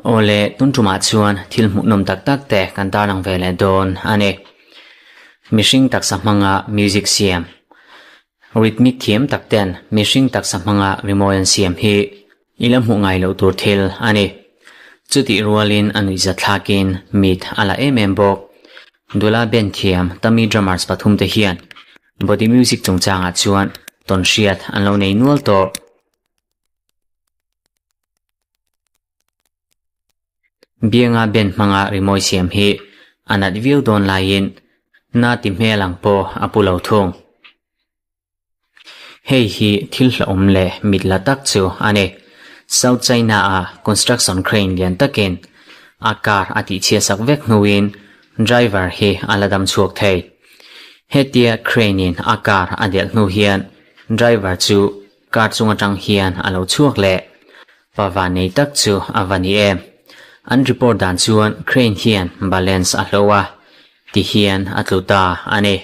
Awle, tun tumah chuan thil hmuhnawm tak tak te kan tarlang ve leh dawn a ni. Mihring taksa hmanga music siam, rhythmic thiam tak ten mihring taksa hmanga rimawi an siam hi i la hmuh ngai loh tur thil a ni. Chutih rualin a nuihzat thlakin mit a la em em bawk. Dula band thiam Tummy Drummers pathumte hian body music chungchangah chuan tawnhriat an lo nei nual tawh. Bianga band hmanga rimawi siam hi a nat viau dawn laiin na ti hmel ang pawh a pu lo thung. Hei hi thil hlauhawm leh mit la tak chu a ni. South China-a construction crane lian takin a car a tihchhiatsak vek hnuin driver hi a la dam chhuak thei. Hetia crane-in a car a delh hnu hian driver chu Car chung atang hian a lo chhuak leh. Pa van nei tak chu a va ni em. An report dan chuan crane hian balance a hlo a, ti hian a tlu ta a ni.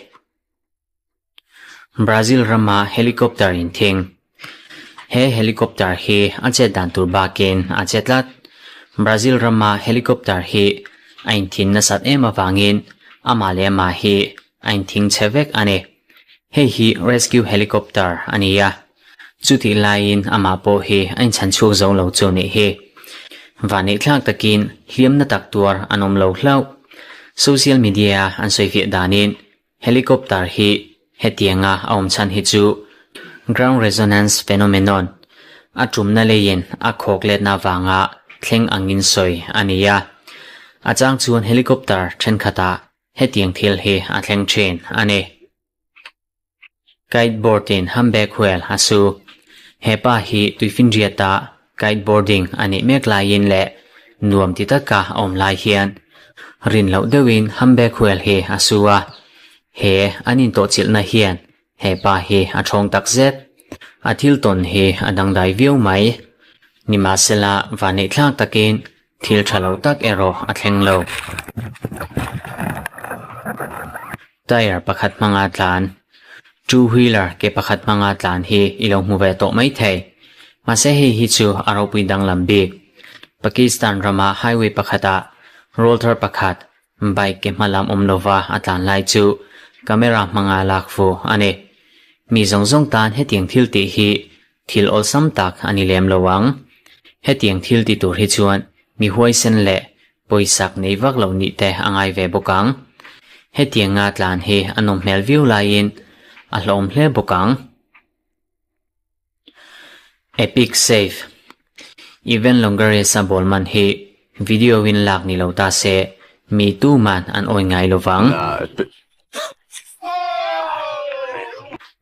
Brazil rama helicopter in thing. He helicopter hi a chet dan tur bakin a che tlat. Brazil rama helicopter hi a inthin nasat em avangin amah leh amah hi a inthing chhe vek a ni. Hei hi rescue helicopter a ni a, chutih laiin amah pawh hi a inchhan chhuak zo lo chu nih hi. Vaneihthlak takin hliamna tak tuar an awm lo hlauh. Social media an sawifiah danin helicopter hi hetianga a awm chhan hi chu ground resonance phenomenon, a tumna leiin a khawk letna vanga thleng angin sawi a ni a. A chang chuan helicopter thenkhatah Hetiang thil hi a thleng thin a ni. Kiteboard in humpback whale a su. He pa hi tuifinriata kiteboarding a nih mek laiin leh nuam ti taka a awm lai hian rin loh deuhin humpback whale hi a su a. He an intawhchilhna hian he pa hi a thawng tak zet. A thil tawn hi a dangdai viau mai. Nimahsela vanneihthlak takin Thil tha lo tak erawh a thleng lo. Tyre pakhat hmanga tlan, two wheeler ke pakhat hmanga tlan hi i lo hmu ve tawh mai thei. Mahse hei hi chu a ropui danglam bik. Pakistan rama highway pakhatah roller pakhat bike ke hma lam awm lova a tlan lai chu camera hmanga lak fu a ni. Mi zawng zawng tan hetiang thil tih hi Thil awlsam tak a ni lem lo ang. Hetiang thil ti tur hi chuan mi huaisen leh pawisak nei vak lo nih te a ngai ve bawk ang. Hetianga tlan hi a nawm hmel viau laiin a hlawm hle bawk ang. Epic save. Evan Longoria-a ball man hi video in lak ni lo ta se mi tuman an awi ngai lo vang.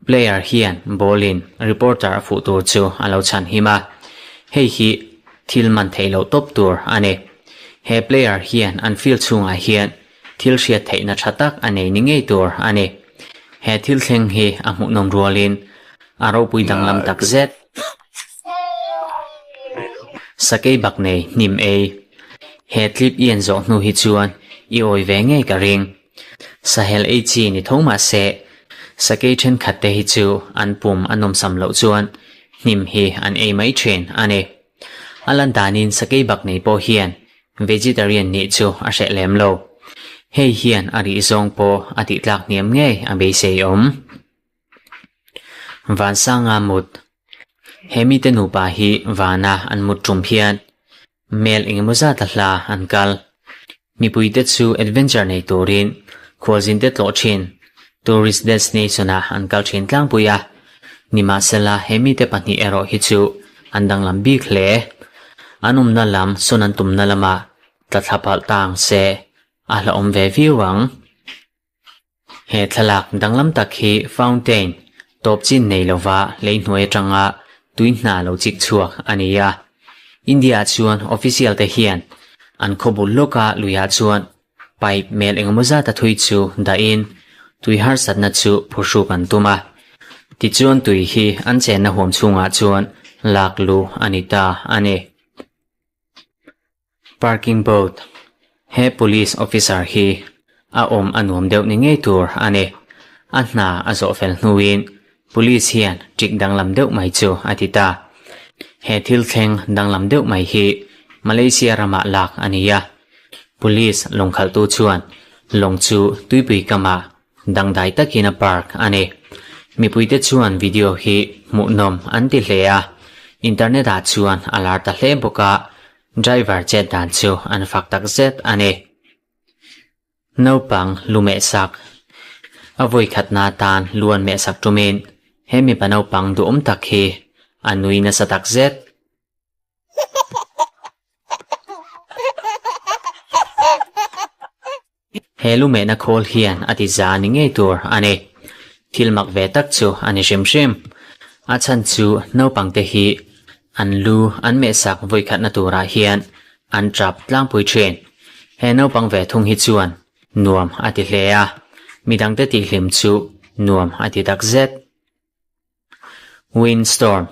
Player hian ball in reporter a fuh tur chu a lo chhan him a, hei hi thil man theih loh tawp tur a ni. He player hian an field chhungah hian thil hriat theihna tha tak a nei ni ngei tur a ni. He thil thleng hi a hmuhnawm rualin a ropui danglam tak zet. Sakei bak nei hnim ei. He clip i en zawh hnu hi chuan i awi ve ngei ka ring. Sahel ei chi ni tho mah se, sakei thenkhat te hi chu an pum a nawmsam loh chuan hnim hi an ei mai thin a ni. A lan danin sakei bak nei pawh hian vegetarian nih chu a hreh lem lo. Hei hian a rih zawng pawh a tih tlak hniam ngei a beisei awm. Vansanga mut. He mite nupa hi vana an mut tum hian Mel engemaw zat a hla an kal. Mipuite chu adventure nei turin khualzinte tlawh thin tourist destination ah an kal thin tlangpui a. Nimahsela he mite pahnih erawh hi chu an danglam bik hle. An awmna lam sawn an tumna lamah tla thla palh ta ang se a hlauhawm ve viau ang. He thlalak danglam tak hi fountain tawp chin nei lova lei hnuai atanga tui hna lo chik chhuak a ni a. India ah chuan official te hian an khaw bul lawka luiah chuan pipe mel engemaw zat a thui chu dahin tui harsatna chu phuhruk an tum a. Tichuan tui hi an chenna huam chhungah chuan lak luh a ni ta a ni. Parking boat, He police officer hi a awm a nuam deuh ni ngei tur a ni. A hna a zawh fel hnuin police hian ṭik danglam deuh mai chu a ti ta. He thil thleng danglam deuh mai hi Malaysia ramah lak a ni a. Police lawng khalhtu chuan lawng chu tuipui kamah dangdai takin a park a ni. Mipuite chuan video hi hmuhnawm an ti hle a, internet ah chuan a lar ta hle bawk a, driver chet dan chu an fak tak zet a ni. Naupang lu mehsak A vawi khatna atan lu an mehsak tumin he mipa naupang duhawm tak hi a nui nasa tak zet. He lu mehna khawl hian a ti za ni ngei tur a ni. Thil mak ve tak chu a ni hrim hrim. A chhan chu naupangte hi an lu an mehsak vawi khatna turah hian an tap tlangpui thin. He naupang ve thung hi chuan nuam a ti hle a, midangte tihhlim chu nuam a ti tak zet. Windstorm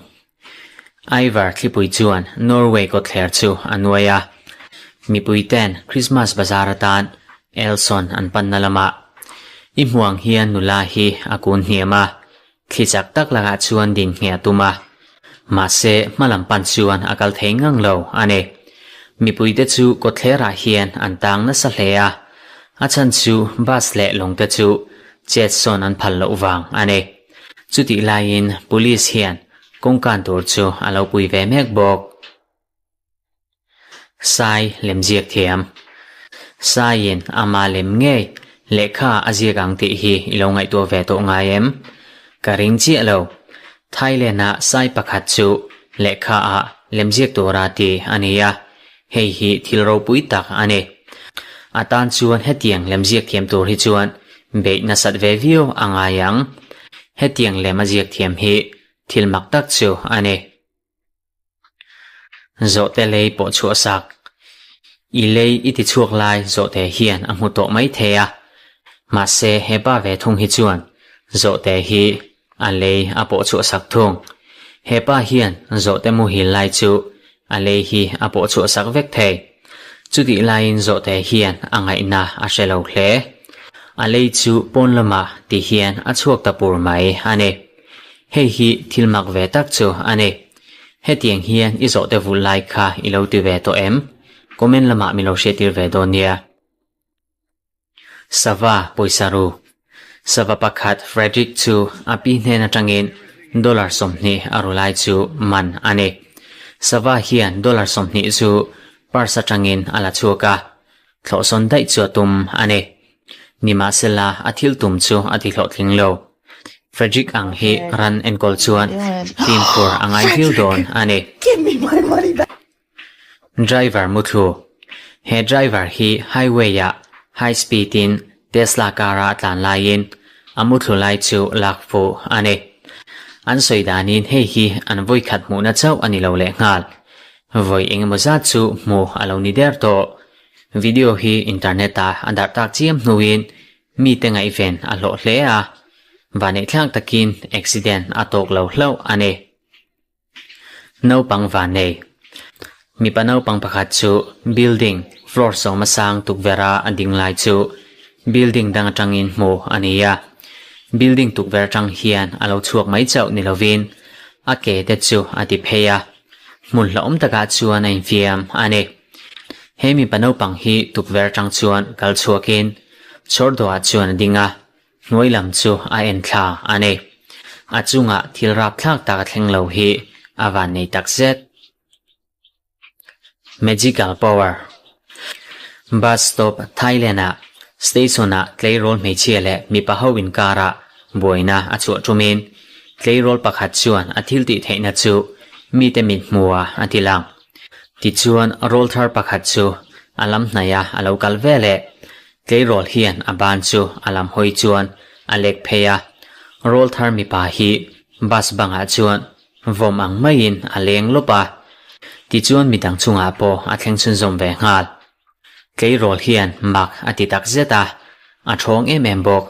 Ivar thlipui chuan Norway kawtthler chu a nuai a, mipui ten Christmas bazar atan Elson an panna lamah i hmuang hian nula hi a kun hniam a, Thli chak tak lakah chuan din ngheh a tum a, mahse hmalam pan chuan a kal thei ngang lo a ni. Mipuite chu kawtthlerah hian an tang nasa hle a, a chhan chu bus leh lawngte chu chet sawn an phal loh vang a ni. Chutih laiin police hian kawngkan tur chu a lo pui ve mek bawk. Sai lemziak thiam. Saiin ama lem ngei lehkha a ziak ang tih hi i lo ngaihtuah ve tawh ngai em? Ka ring chiah lo. Thailand-ah sai pakhat chu lehkha ah lemziak tura ti a ni a, hei hi thil ropui tak a ni. A tan chuan hetiang lemziak thiam tur hi chuan beih nasat ve viau a ngai ang. Hetiang lem a ziak thiam hi thil mak tak chu a ni. Zawhte lei pawh chhuah sak. I lei i ti chhuak lai zawhte hian a hmu tawh mai thei a. Mahse hepa ve thung hi chuan zawhte hi a lei a pawh chhuah sak thung. Hepa hian zawhte muhil lai chu a lei hi a pawh chhuah sak vek thei. Chutih laiin zawhte hian a ngaihna a hre lo hle. A lei chu pawn lamah ti hian a chhuak ta pur mai a ni. Hei hi thil mak ve tak chu a ni. Hetiang hian i zawhte vulh lai kha i lo ti ve tawh em? Comment lamah min lo hriattir ve dawn nia. Sava pawisa ru. Sava pakhat Frederick chu a pi hnen atangin dollar 20 a ru lai chu man a ni. Sava hian dollar 20 chu purse atangin a la chhuak a, thlawhsawn daih chu a tum a ni. Nimahsela a thil tum chu a ti hlawhtling lo. Frederick ang hi ran enkawl chuan fimkhur a ngai viau dawn a ni. Driver muthlu, He driver hi highway ah high speed in Tesla car a tlan laiin a muthlu lai chu lak fuh a ni. An sawi danin hei hi an vawikhat hmuhna chauh a ni lo lehnghal. Vawi engemaw zat chu hmuh a lo ni der tawh. Video hi internet ah a darh tak chiam hnuin mite ngaihven a hlawh hle a, vaneihthlak takin accident a tawk lo hlauh a ni. Naupang vannei. Mipa naupang pakhat chu building floor sawma sang tukverh a a ding lai chu building dang atangin hmuh a ni a. Building tukverh atang hian a lo chhuak mai chauh ni lovin a ke te chu a ti phei a, hmun hlauhawm takah chuan a infiam a ni. He mipa naupang hi tukverh atang chuan kal chhuakin chhawrdawhah chuan a ding a, hnuai lam chu a en thla a ni. A chungah thil rapthlak tak a thleng lo hi a van nei tak zet. Magical Power Bus Stop Thailand-ah station-ah tleirawl hmeichhia leh mipa ho inkarah buaina a chhuah tumin tleirawl pakhat chuan a thil tih theihna chu mite mit hmuhah a ti lang. Tichuan rawl thar pakhat chu a lam hnaih a a lo kal ve leh. Tleirawl hian a ban chu a lam hawi chuan a lek phei a, rawl thar mipa hi bus bangah chuan vawm ang maiin a leng lawp a. Tichuan midang chungah pawh a thleng chhunzawm ve nghal. Tleirawl hian mak a ti tak zet a, a ṭhawng em em bawk.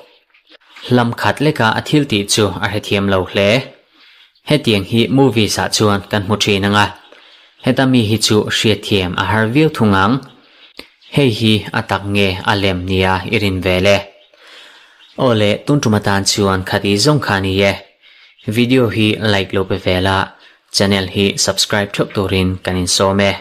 Hlam khat leka a thil tih chu a hrethiam lo hle. Hetiang hi movies ah chuan kan hmu ṭhin ang a, heta mi hi chu hriatthiam a har viau thung ang. Hei hi a tak nge a lem nia i rin ve le? Aw le, tun tum atan chuan khati zawng kha ni e. Video hi like lo pe ve la, channel hi subscribe theuh turin kan insawm e.